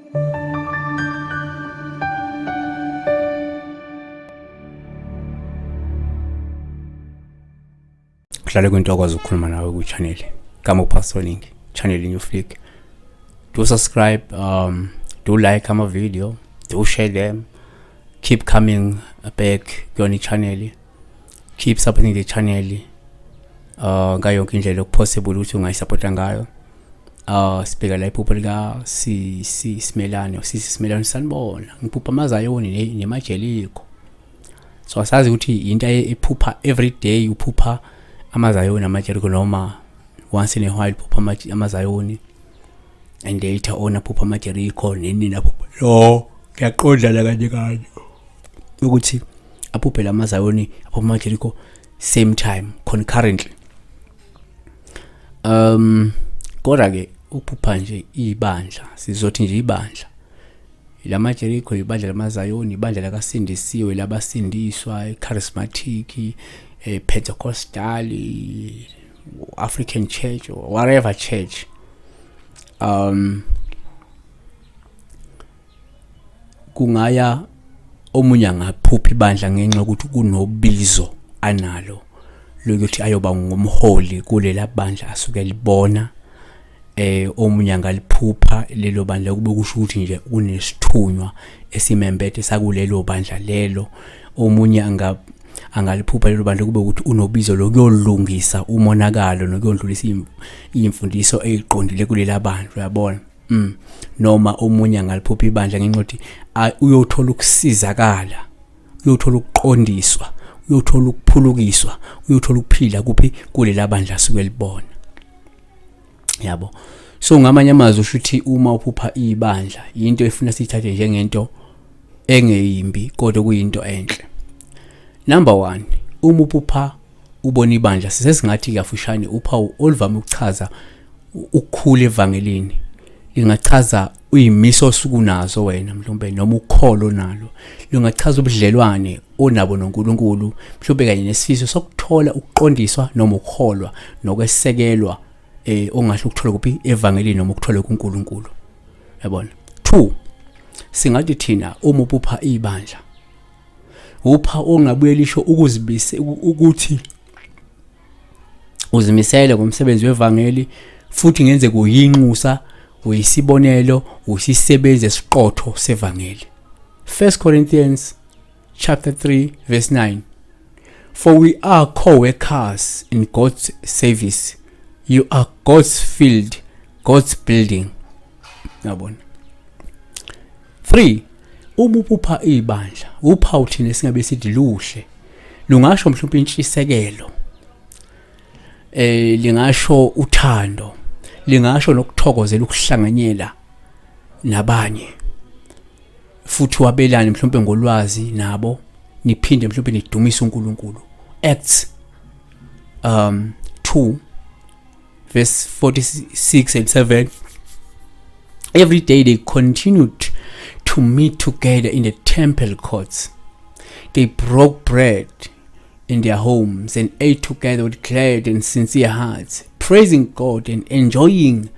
Kuhlale kwintokozo ukukhuluma nawe ku-channel Gama uPastor Ningi, channel New Flick. Do subscribe, do like ama video, do share them. Keep coming back kuyona i-channel. Keep supporting the channel. Ngayo yonke indlela okupossible ukuthi ungayisupporta ngayo. Sibheka la iphupho lika si si Simelane, sisi Simelane, sanibona. Ngiphupha amazayoni nemajeliko. So asazi ukuthi into ephupha every day, uphupha amazayoni amajeriko, noma once in a while uphupha amazayoni and later on aphupha amajeriko, nini naphupha lo kuyaqonda la kanye kanye ukuthi aphuphe lamazayoni, aphupha amajeriko same time, concurrently. Kodwa ke uphupha nje ibandla, sizothi nje ibandla lamaJeriko, ibandla lamaZayoni, ibandla lakasindisiwe, labasindiswa, charismatic, Pentecostal, African church or whatever church, kungaya omunye angaphupha ibandla ngenxa yokuthi kunobizo analo lokuthi ayoba ngumholi kulela bandla asuke libona. Omunye angaliphupha lelo bandla kube kusho ukuthi nje unesithunywa esimembethe sakulelo bandla lelo. Omunye angaliphupha lelo bandla kube ukuthi unobizo lokuyolungisa umonakalo nokuyondlulisa imfundiso eziqondile kulela bandla, uyabona. Noma omunye angaliphupha ibandla ngenxa yokuthi uyothola ukusizakala, uyothola ukuqondiswa, uyothola ukuphulukiswa, uyothola ukuphila kuphi kulela bandla asuke libona, yabo. So ngamanye amazwi usho ukuthi uma uphupha ibandla, into efuna siyithathe njengento engeyimbi kodwa kuyinto enhle. Number 1, uma uphupha ubona ibandla, sisesingathi kafushane uphawu oluvame ukuchaza ukukhula evangelini, lingachaza uyimiso osukunazo wena mhlawumbe, noma ukholo nalo, lungachaza ubudlelwane onabo noNkulunkulu mhlawumbe, kanye nesifiso sokuthola ukuqondiswa noma ukukholwa nokwesekelwa ongahle ukuthola kuphi evangelini noma ukuthola kuNkulunkulu, yabona. 2, singathi thina uma uphupha ibandla, upha ongabuye lisho ukuzibise ukuthi uzimisele ngomsebenzi wevangeli, futhi ngenze kuyinxusa, uyisibonelo, uyisisebenzi esiqotho sevangeli. 1 Corinthians chapter 3 verse 9, "For we are co-workers in God's service. You are God's field, God's building." Yabona. 3, uma uphupha ibandla, uphawu thina singabe sithi luhle, lungasho mhlawumbe intshisekelo, lingasho uthando, lingasho nokuthokozela ukuhlanganyela nabanye futhi wabelane mhlawumbe ngolwazi nabo, niphinde mhlawumbe nidumise uNkulunkulu. Acts 2 verse 46 and 7, "Every day they continued to meet together in the temple courts. They broke bread in their homes and ate together with glad and sincere hearts, praising God and enjoying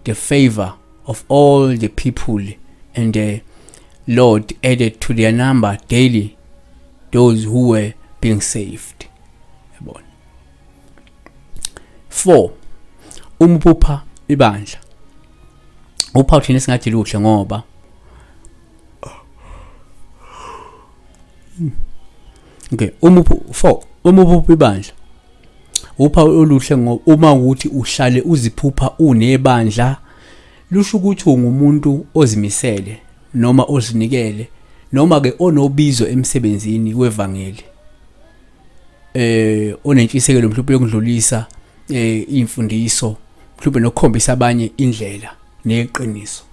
the favor of all the people. And the Lord added to their number daily those who were being saved." Yabona. 4, uma uphupha ibandla, uphawu thina singathi luhle ngoba, okay, uma 4, uma uphupha ibandla, uphawu oluhle ngoba uma ukuthi uhlale uziphupha unebandla, lusho ukuthi ungumuntu ozimisele noma ozinikele noma ke onobizo emsebenzini wevangeli, onentshisekelo mhlawumbe yokudlulisa imfundiso mhlawumbe nokukhombisa abanye indlela neqiniso.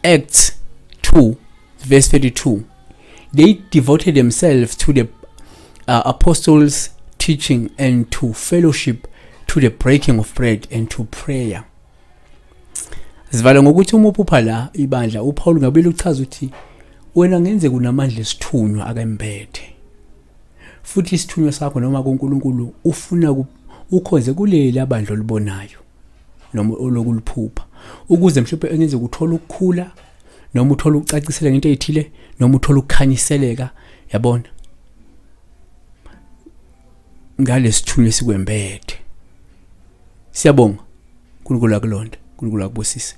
Acts 2 verse 32, "They devoted themselves to the apostles' teaching and to fellowship, to the breaking of bread and to prayer." Sivala ngokuthi uma uphupha la ibandla, uPaul ngabile uchaza ukuthi wena ngenzeka unamandla esithunywa akembethe, futhi isithunywa sakho noma kuNkulunkulu ufuna ukhonze kuleli abandla olibonayo noma olokuliphupha. Ukuze mhlawumbe engenzeka uthola ukukhula noma uthola ukucacisela ngento ezithile noma uthola ukukhanyiseleka, yabona, ngalesithunywa esikwembethe. Siyabonga. uNkulunkulu akulonde, uNkulunkulu akubusise.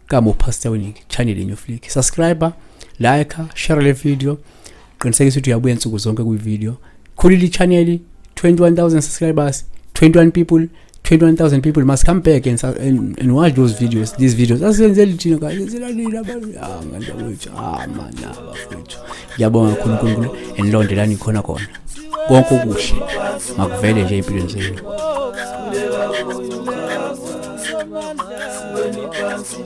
Kamo Pastor Winning channel in Flick. Subscribe, like, share le video. Qinisekisa ukuthi uyabuya insuku zonke kwi video. Khulile channel 21,000 subscribers, 21 people, 21,000 people must come back and watch those videos, these videos. Asenzeli thina guys, senzela nina abantu. Ah ngani bakwethu, ah mana bafethu. Ngiyabonga kakhulu uNkulunkulu enilondelani khona khona. Konke okuhle makuvele nje empilweni zenu. Siweni phansi.